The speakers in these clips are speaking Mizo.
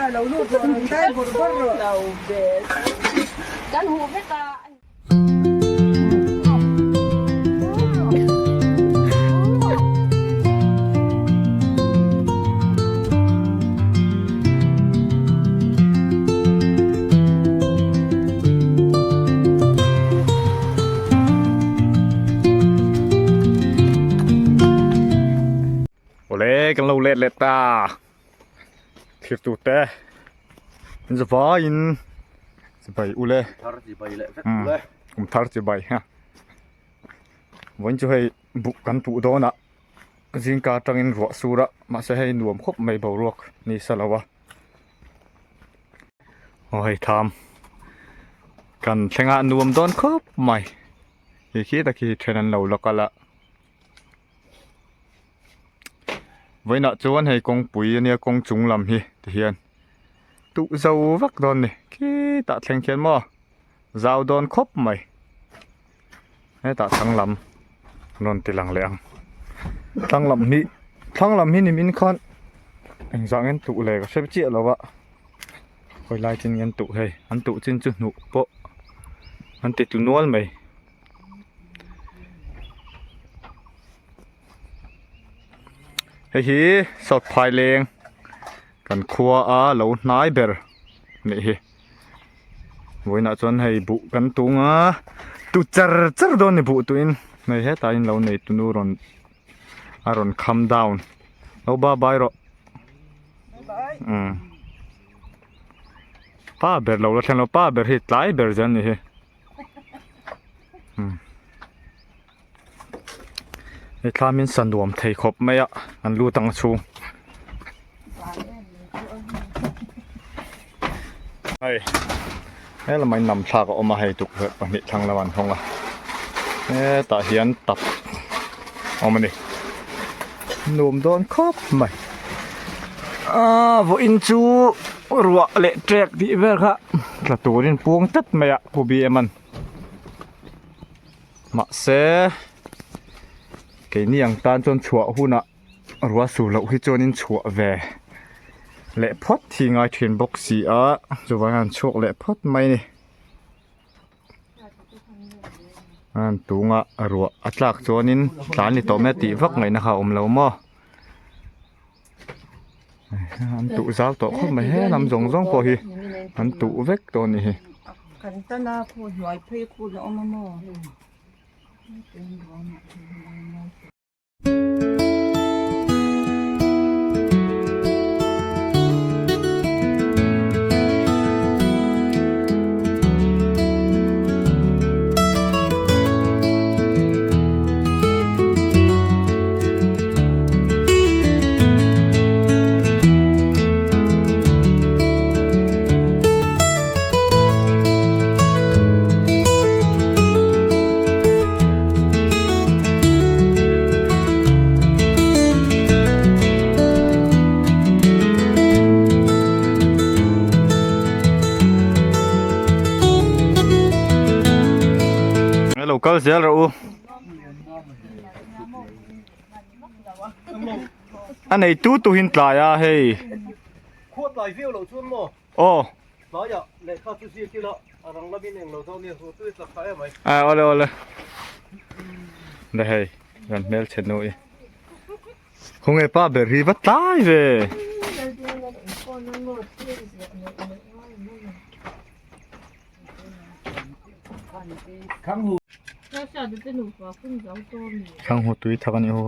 Awle kan lo let leh ta thlir tur te an za vaiin chibai ule kum thar chibai ha vawiin chu hei buh kan tuh dawn ah zingka atangin ruah sur a mahse hei nuam khawp mai boruak ni sa lo a aw hei tham kan thleng a nuam dawn khawp mai hei khi tak hi then an lo la kal a. Vawiinah chuan hei kawngpui ania kawng chung lam hi ti hian tuh zo vak dawn ni khitah thleng khian maw zau dawn khawp mai hetah thlang lam an rawn ti lang leh ang thlang lam hi thlang lam hi nimin khan engzah nge an tuh le ka hre chiah lo a khawi lai chin nge an tuh hei an tuh chin chu hnuh pawh an ti tlu nual mai. Hei hi South Phaileng kan khua a lo hnai ber nih hi vawiinah chuan hei buh kan tung a tu char char dawn a ni buh tuin hei hetah in lo nei tunu rawn a rawn come down lo ba bai rawh umm pa ber lo la thleng lo pa ber hi tlai ber zel a ni hi. He thlam in sa nuam thei khawp mai a an lut ang chhung hei he lamah in lam thlak a awm a hei tukverh pahnih thlang lamah an hawng a hetah hian tap a awm a ni nuam dawn khawp mai aaa vawiin chu ruah leh trek tih vel kha tla turin puang tlat mai a pu BM an mahse keini ang tan chuan chhuah hunah ruah sur loh hi chuanin chhuah ve leh phawt hi ngai thin bawk si a chuvang hian chhuak leh phawt mai a ni an tunga ruah a tlak chuanin tlan ni tawh mai a tih vak ngaihna kha a awm lo maw. An tuh zau tawh khawp mai he lam zawng zawng pawh hi an tuh vek tawh a nih hi. Lo kal zel rawh u. A nei tu tu hin tlai a hei. Khua tlai viau loh chuan maw? Aw. Tlaiah lehkha chu ziak ila a rang lamin eng lo zawk nia chu tui tlak tha em mai. A awle awle. Le hei kan hmelchhe nu i. Khawnge pa ber hi va tlai ve. Khanghu tui thak a nih ho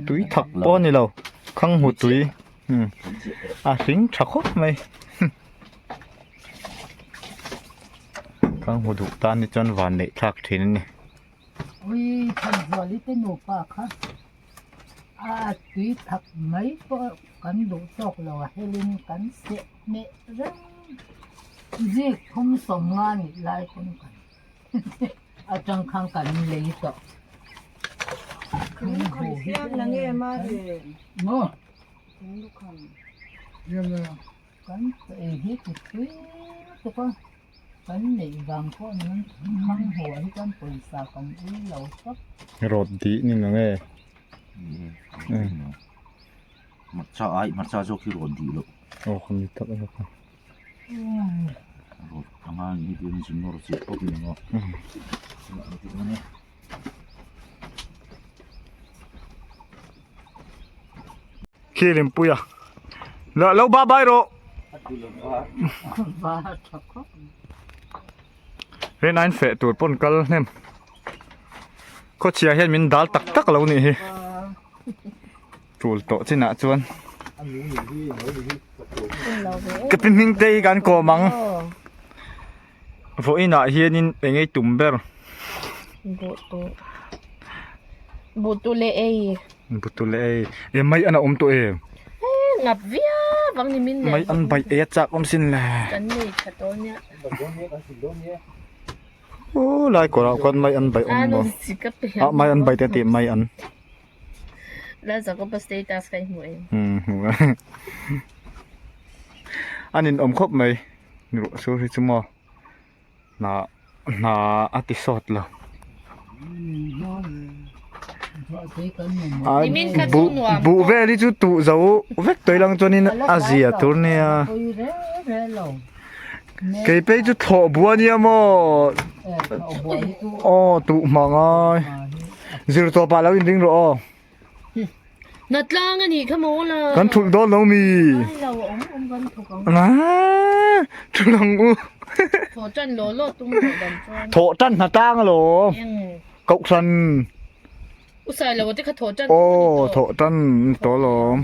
tui thak pawh a ni lo khanghu tui a hring tha khawp mai khanghu duh tan hi chuan van neih thlak thin a ni. A tui thak mai pawh kan duh tawk lo a helin kan seh hmeh reng zik thum sawmnga nih lai pawn kan atang khan kan lei tawh. Kan ei hi ti tui lutuk a. Kan neih vang pawh ni ang thang haw hi chuan pawisa kan ui lo tawp. Rawt dih ni ang e. Hmarcha ai hmarcha zawk hi rawt dih loh. Aw ka ni tak a ka. Khi Rinpuia la lo ba bai rawh. He nine feh tur pawn kal hnem. Khawchhia hian min dal tak tak lo nih hi. Tul tawh chinah chuan. Ka pi hming te hi kan kawm ang. Vawiinah hianin eng ei tum ber. Buhtu. Buhtu leh ei. Buhtu leh ei. E mai an a awm tawh em? Ngap viau ang ni min leh. Mai an baih ei a chak awm sin le. Kan nei tha tawh nia. Aw lai kawrah khuan mai an baih awm maw? Ah mai an baih te tih mai an. La Jacob-a status ka i hmuh em? Umm hmuh e. A ninawm khawp mai ruah sur hi chu maw hna hna a ti sawt lo. Buh buh vel hi chu tuh zo vek tawih lang chuanin a zia tur nia. Kei phei chu thlawh bua nia maw aw tuh hma ngai zir tawp ah lo in ring rawh aw Na tlang a nih kha maw la kan thulh dawn lo mi thulh ang u thawh tan law law tum tawh dan chuan thawh tan hna tlang alawm kohhran U Sailo te kha thawh tan aw thawh tan ni tawh alawm.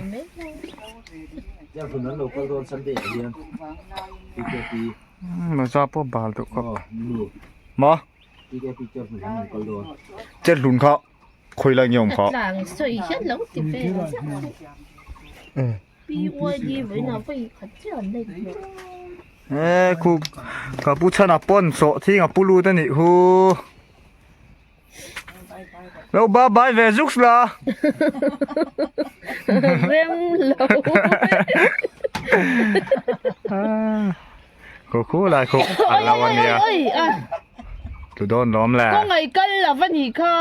Maza pawh bal deuh kha ma chet hlun kha khawi lai nge awm kha. E khu ka pu chhana pawn sawhthing a pu lut a nih khu. Lo ba bai ve zuk la. Rem lo. Khu khu lai khu a lo a nia. Tu dawn lawm le. Kawng ai kal lo va nih kha.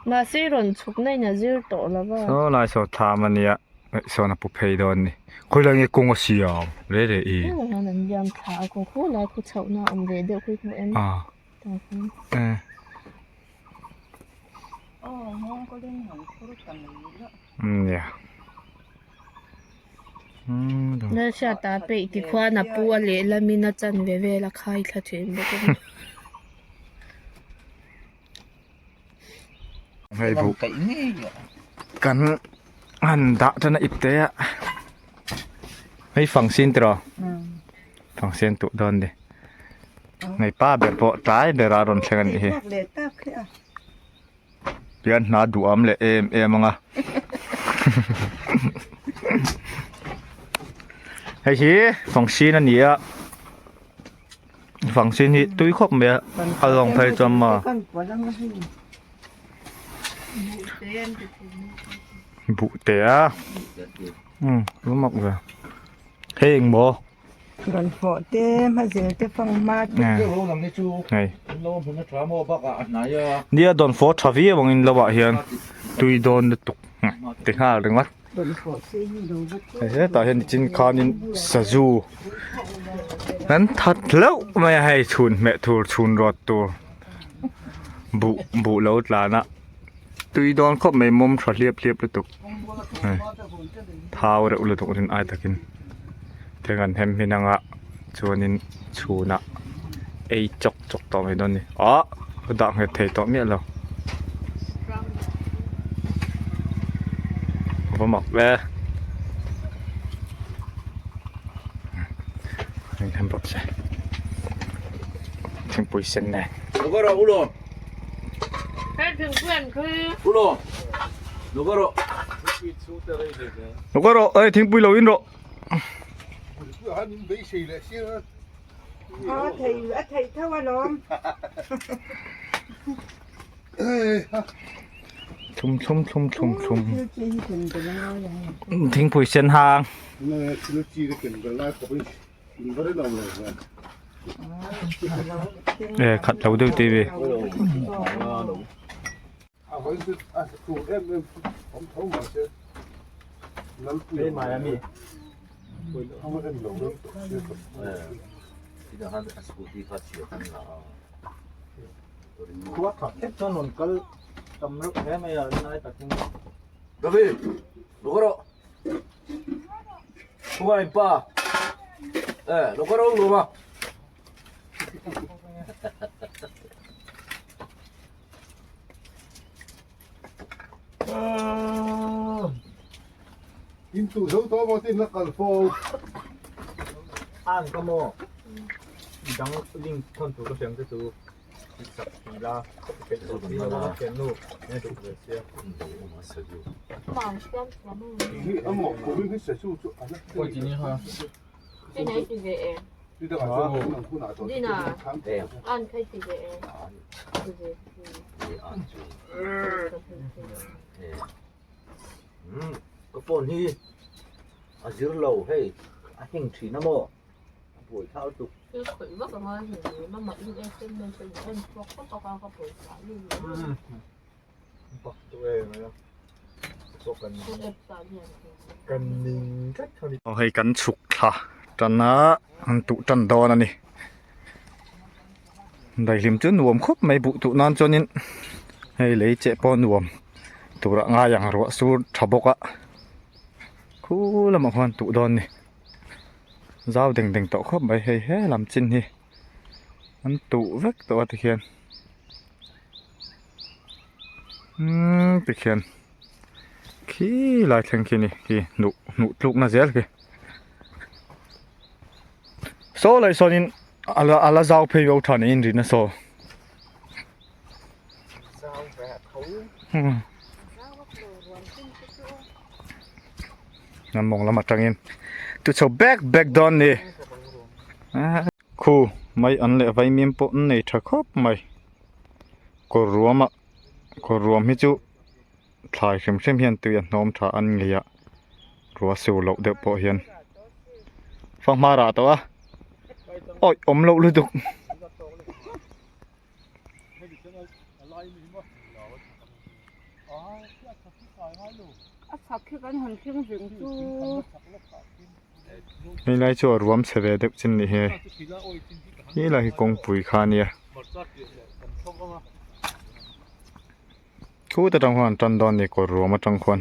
Mahse rawn chhuk na in a zir tawh lo va. Saw lai saw thlam a nia. Sawn a pu phei dawn a ni. Khawi lai nge kawng a siam re re i. Heng hian an liam thla a kawng khu lai khu chhoh na awm ve deuh khi hmu em. A. E. Nia. Lalhriata peih ti khuan a pu a lehlamin a chanve vel a khai thla thin bawk a ni. Hei buh kan han dah tan a ip te a hei fang sin tiraw fang sin tuh dawn ni hei pa ber pawh tlai ber a rawn thleng a nih hi tihian hna duham leh em em ang a hei hi fang sin a ni a. Fang sin hi tui khawp mai a a lawng phei chuan maw buh te a umm a mak ve hei eng maw hei nia dawnfawh tha viau angin lo ah hian tui dawn lutuk ti nghal ringawt. Hetah hian nichin khanin sazu an that hlauh mai a hei chhun hmeh tur chhun rawt tur buh buh lo tlan a tui dawn khawp mai mawm tha hliap hliap lutuk hei thau reuh lutuk rin ai takin theng an hem hin anga chuanin chhunah ei chawk chawk tawh mai dawn a ni ah ka dah nghet thei tawh miah lo. Va mak ve heng hem bawk se thingpui sen nen Lo rawh ê thingpui lo in rawh. Thlum thlum thlum thlum thlum thingpui sen hang. Ê khat lo deuh tih ve. David, lo rawh. Khawngaih pa. Eh, lo kal rawh lawm a. In tu zo tawh maw tin la kal fo. An ka maw dang link thawn tur ka hriang te chu sak ti la peih tawh si lo a thiannu nge duh ve sia. Ka phone hi a zir lo hei a heng thin a maw a buai thau tuk. Aw hei kan chhuk thla tan a an tuh tan dawn a ni daihlim chu nuam khawp mai buh tuh nan chuanin hei lei cheh pawh nuam turah ngai ang ruah sur tha bawk a khu lamah khuan tuh dawn a ni zau deng deng tawh khawp mai hei he lam chin hi an tuh vek tawh a tikhian. Umm tikhian khi lai thleng khi ni khi hnuh hnuh tluk na zel khi saw leh sawnin a la a la zau phei viau tha niin rin a saw an mawng lam atangin tu chho bek bek dawn ni Khu mai an leh vaimim pawh an nei tha khawp mai kawr ruam ah kawr ruam hi chu thlai hrim hrim hian tui a hnawm tha an ngei a rua sur loh deuh pawh hian fanghma rah tawh a awi awm loh lutuk. Hei lai chu a ruam chhe ve deuh chin nih hi he lai hi kawngpui kha ania khut atang khuan an tan dawn a ni kawr ruam atang khuan.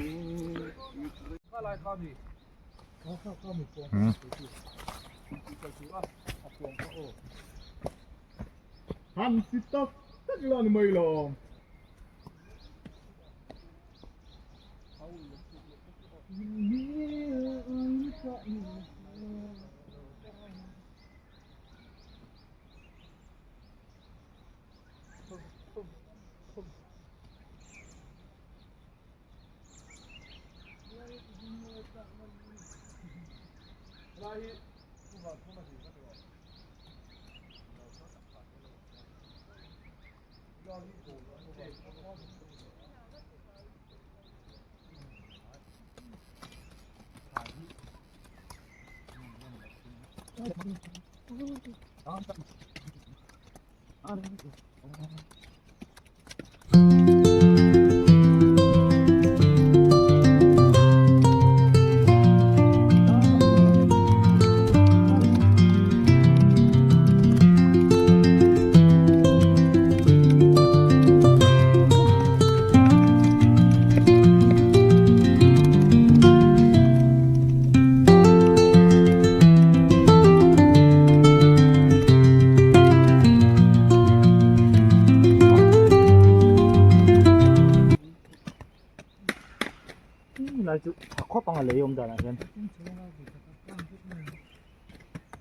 Lai chu tha khawp ang a lei awm danah hian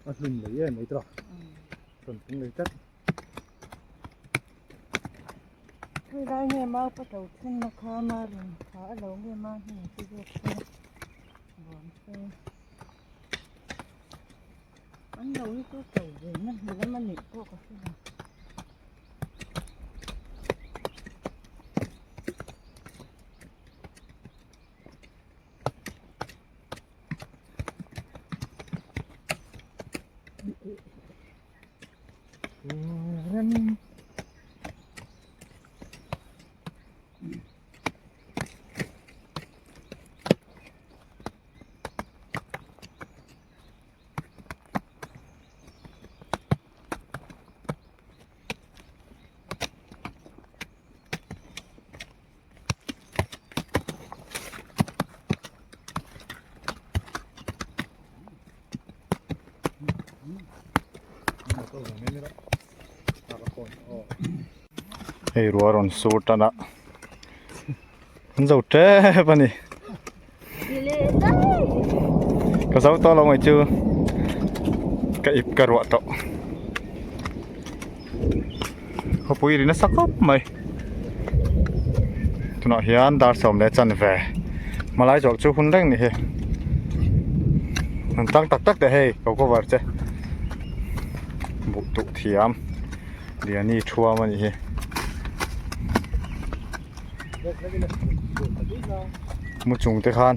a hlun lei em mai tawh rawn tung lei tlat. Helai nge mau pa to then na kha ma run kha a lo nge ma hmun chu zawk se nuam se an lo hi chu to ve na hmu lam a nih pawh ka hre lo. Hei ruah rawn sur tan a an zo tep a ni ka zo tawh lo mai chu ka ip ka ruah tawh khawpui ri nasa khawp mai tunah hian dar sawm leh chanve hmalai zawh chu hun reng ni hi an tang tak tak teh hei ka cover che buh tuh thiam. Liani thuam a nih hi. Mu chung te khan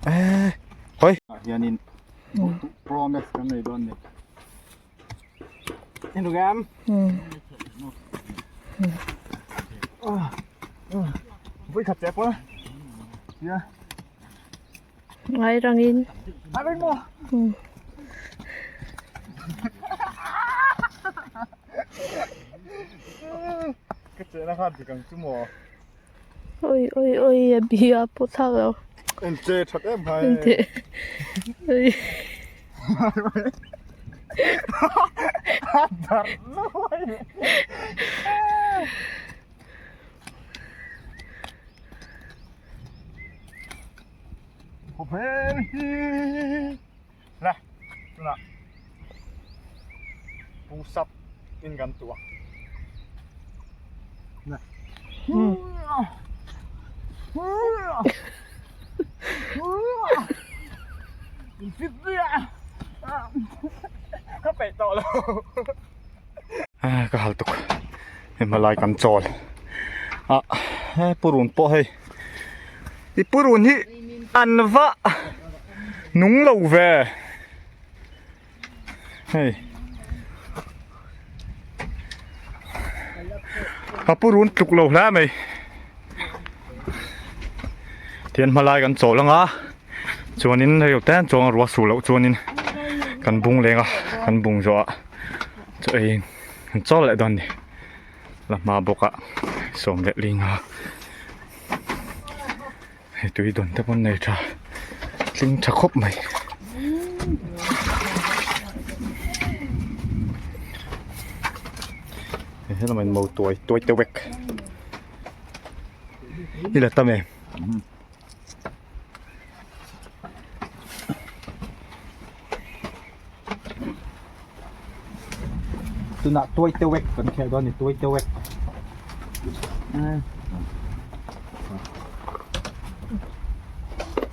eh hoi hianin promise kan nei dawn ni. Vui khat che pawh ya. Ngai rangin. Ka chehna kha dik ang chu maw. Oi oi oi a bia pawh thlak lo. En che that em hai. En teh. Oi. Dar nuai. Khawvel hi la tunah pu sap in kan tuah ka peih tawh lo ka hal tuk hei hmalai kan chawl a he purun pawh hei i purun hi an va nung lo ve hei a purun tluk lo hle mai tihian hmalai kan chawl ang a chuanin hei ten chuan a ruah su loh chuanin kan bung leng a kan bung zawh ah chaw ei kan chawl leh dawn a ni la hma bawk ah sawm leh ling a. Hei tui dawn te pawn nei tha tling tha khawp mai. Hei helama in mo tuai tuai te vek i la tam em. Tunah tuai te wek kan khel dawn a ni tuai te wek.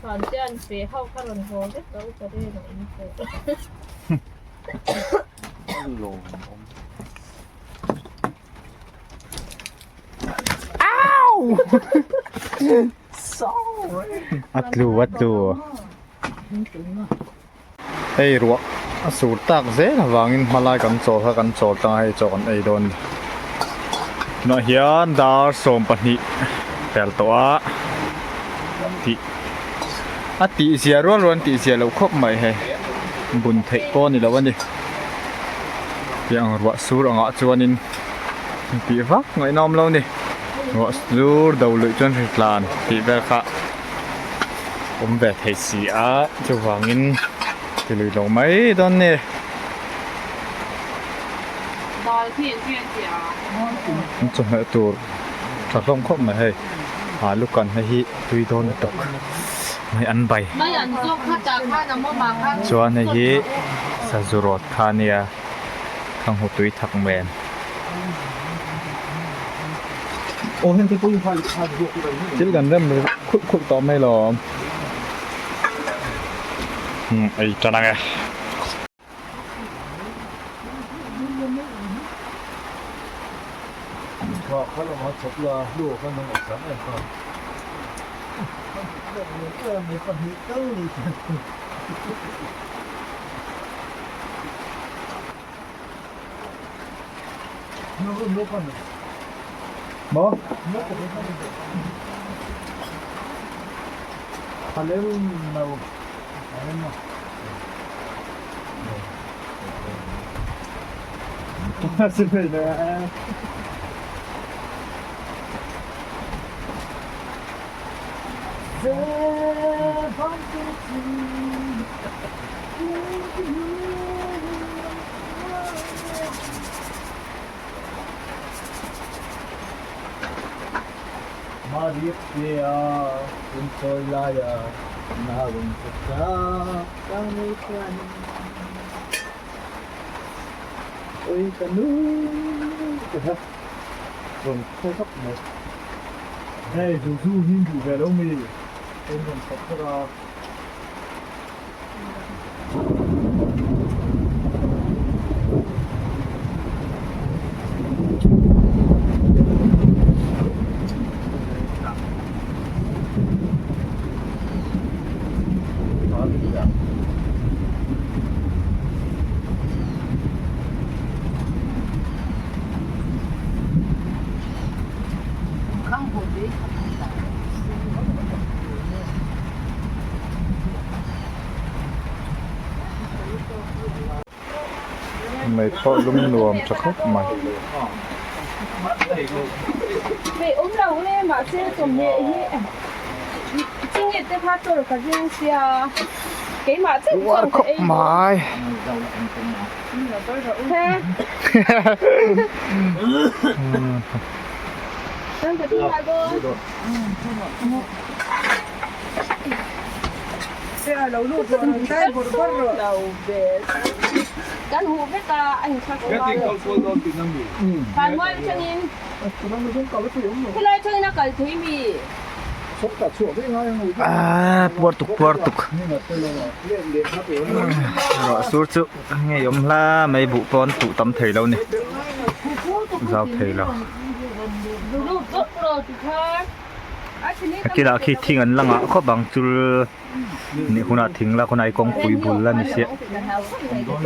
Chuan te an feh ho kha rawn haw vek lo ta reng a in pawh. A tlu a tlu. Hei ruah a sur tak zel avangin hmalai kan chawl kha kan chawl tang a hei chaw kan ei dawn a ni. Tunah hian dar 12 pel tawh a tih a tih zia rual rual an tih zia loh khawp mai hei bun theih pawh a ni lo a ni. Tiang ruah sur angah chuanin tih vak ngaihna awm lo a ni. Ruah sur do luih chuan hri tlan tih vel kha awm ve thei si a chuvangin ti lui lo mai dawn ni. An chawhmeh tur tha hlawm khawp mai hei alu kan hei hi tui dawn lutuk mai an bai chuan hei hi sazu rawt kha a nia khanghu tui thak men. Thil kan rem khulh khulh tawh mai lawm ei tan ang e. Maw? Mai pawh lung nuam tha khawp mai. Uar khawp mai. Aaa puar tuk puar tuk ruah sur chu ngei awm hla mai buh pawh an tuh tam thei lo a ni zau thei lo. A kilah khi thing an la ngah khawp ang chul nih hunah thing lak hunah i kawngpui bul a ni sia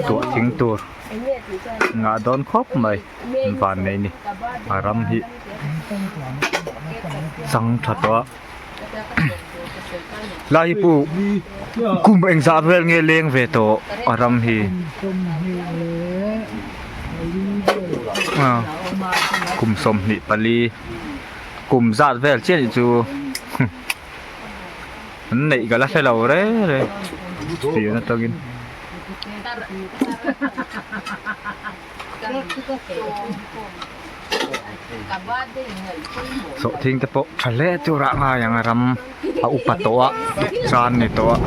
tuah thing tur ngah dawn khawp mai van nei ni a ram hi chang tha tawh a lai hi pawh kum engzah vel nge leng ve tawh a ram hi kum 24. Kum zat vel chiah nih chu an neih ka la hre lo reng reng tih atangin. Sawhthing te pawh tha hle tur ah ngai ang a ram a upa tawh a chan ni tawh a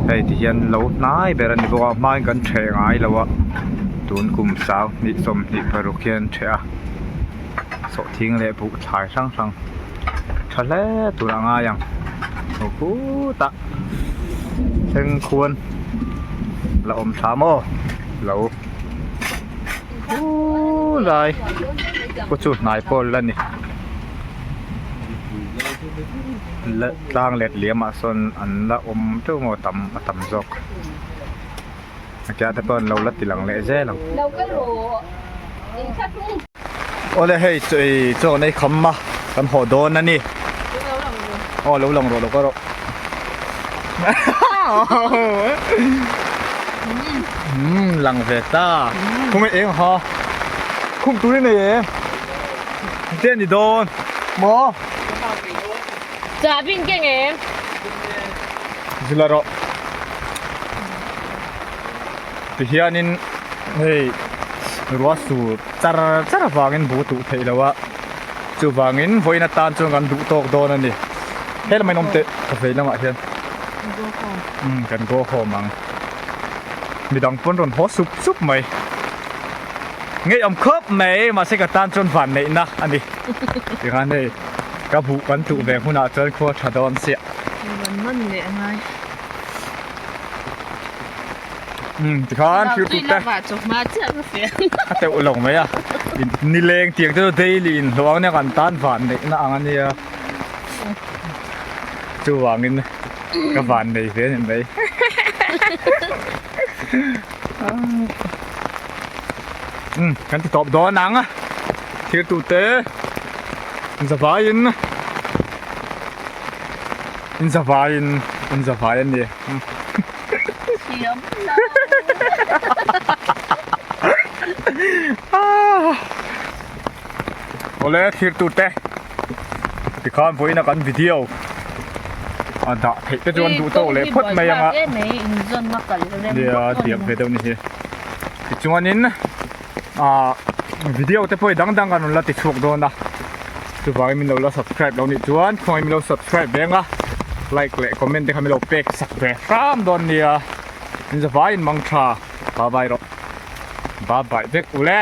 hei ti hian lo hnai ber a ni bawk a hmain kan ṭheh ngai lo a tun kum 20 26 hian an ṭheh a sawhthing leh buh thlai hrang hrang tha hle tur ah ngai ang aw khutah thleng khuan la awm tha maw lo khulai pawh chu hnai pawh la ni la tlang let liam ah sawn an la awm teuh maw tam a tam zawk a kiah te pawh an lo la ti lang leh zel ang. Awle hei chaw chaw nei kham a kan haw dawn a ni aw lo lang rawh lo ka rawh umm lang ve ta khum eng ha khum tur i nei em te ni dawn maw Chahbin keng em zila rawh Tihianin hei ruah sur char char avangin bu tuh theih lo a, chuvangin vawiin atan chuan kan duh tawk dawn a ni. He lamah in awm teh ka vei lamah hian umm kan go home ang. Midang pawn rawn haw sup sup mai. Ngeiawm khawp mai mahse ka tan chuan vanneihna a ni. Tikhan hei ka buh kan tuh ve hunah chuan khua tha dawn chiah. Rawn man leh a ngai. Tikhan thil tut te a teuh lo mai a nileng tiang te chu daily in hlawh ang nia kan tan van neih na ang ania chuvangin ka van nei ve a ni mai um kan ti tawp dawn ang a thil tut te zavaiin in zavaiin in zavai a ni. Awle thlir tur te tikhan vawiin a kan video A dah theih te chuan duh tawk leh phawt mai ang a. Nia diak ve deuh ni hi. Tichuanin ah video te pawh hi dang dang kan rawn la ti chhuak dawn a. Chuvangin min lo la subscribe lo nih chuan khawngaih min lo subscribe ve ang a. Like leh comment te kha min lo pek sak ve hram dawn nia. Min zavaiin mang tha. Bye bye rawh. Bye bye vek ule.